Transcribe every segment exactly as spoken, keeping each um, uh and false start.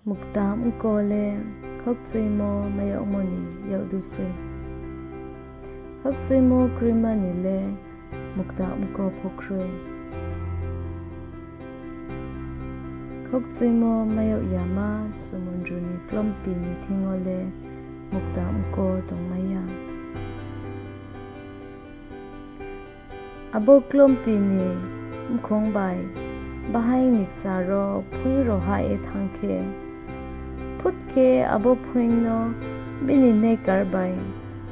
Mukta mko le khakchuimo mai yagmo ni yakdu sei. Khakchuimo kroima ni le mukta mko pho kroi. Khakchuimo mai yag yama sumundru ni klompi ni thing yo le mukta mko tongmai ya. Abo klompi ni mkhong bai bahaing ni kchar wo phuing rao hah ye thanng khe, phut khe abo phuing no bini nekar bai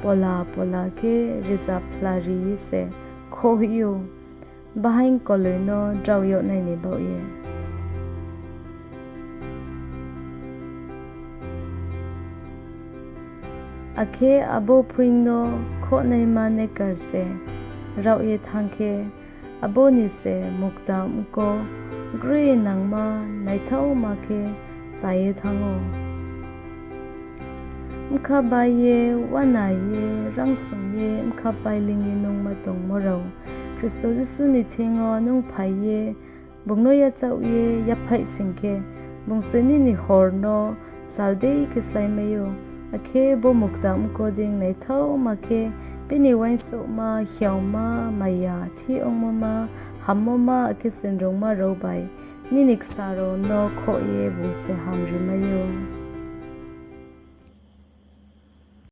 pola pola khe rizab phlari ye se khoh hoih ou, bahaing koloi no drao yag nai ni baoh ye. Akhe abo phuing no khohnaima nekar se raoh ye thanng khe, abo ni se mukta mko groi nangma naithaoma khe cha ye thanng ou. Bkha bai ye, uana ye, rangsong ye, bkha pailing ye nungma tongmo rao Khristo Jisu ni thing yo nung phai ye, bung no yachaoh ye yaphaih sing khe, bung se nini hor no sal dei khe sláimai ou. Akhe bo mukta mko dei naithaoma khe, bini uaingsouhma, hiaoma, maya, thih ongmo ma, hammo ma, akhe sinrungma rao bai nini kchar rao no khoh ye bung se hamrimai ou.